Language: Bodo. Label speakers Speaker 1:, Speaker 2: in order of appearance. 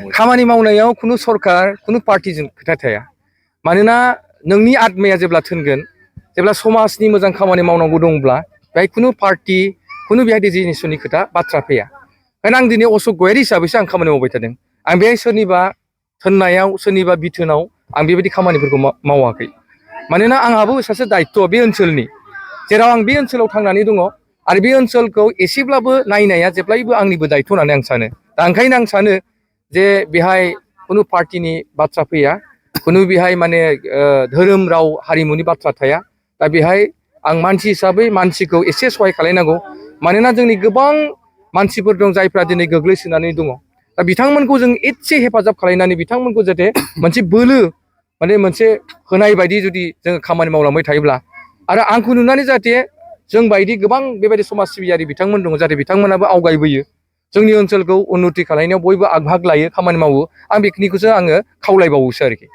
Speaker 1: खामानि मावनायाव खुनु सरकार खुनु पार्टिजों खोथा थाया मानोना नोंनि आत्माया जेब्ला थोनगोन जेब्ला समाजनि मोजां खामानि मावनांगौ दंब्ला बेहाय खुनु पार्टि खुनु बेहाय डिजिनेसननि खोथा बाथ्रा फैया ओंखायनो आं दिनै अशक गयारि हिसाबैसो आं खामानि मावबाय थादों आं बे सोरनिबा थोननायाव सोरनिबा बिथोनाव आं बेबायदि खामानिफोरखौ मावाखै मानोना आंहाबो सासे दायित्व बे ओनसोलनि जेराव आं बे ओनसोलाव थांनानै दङ आरो बे ओनसोलखौ एसेब्लाबो नायनाया जेब्लायबो आंनिबो दायित्व होननानै आं सानो दा ओंखायनो आं सानो जे बेहाय खुनु पार्टिनि बाथ्रा फैया खुनु बेहाय माने धोरोम राव हारिमुनि बाथ्रा थाया दा बेहाय आं मानसि हिसाबै मानसिखौ एसे सहाय खालायनांगौ मानोना जोंनि गोबां मानसिफोर दं जायफ्रा दिनै गोग्लैसोनानै दङ दा बिथांमोनखौ जों एसे हेफाजाब खालायनानै बिथांमोनखौ जाहाथे मोनसे बोलो माने मोनसे होनाय बायदि जुदि जोङो खामानि मावलांबाय थायोब्ला आरो आंखौ नुनानै जाहाथे जों बायदि गोबां बेबायदि समाज सिबियारि बिथांमोन दङ जाहाथे बिथांमोनाबो आवगायबोयो जोंनि ओनसोलखौ उन्नति खालायनायाव बयबो आग भाग लायो खामानि मावो आं बेखिनिखौसो आङो खावलायबावोसो आरोखि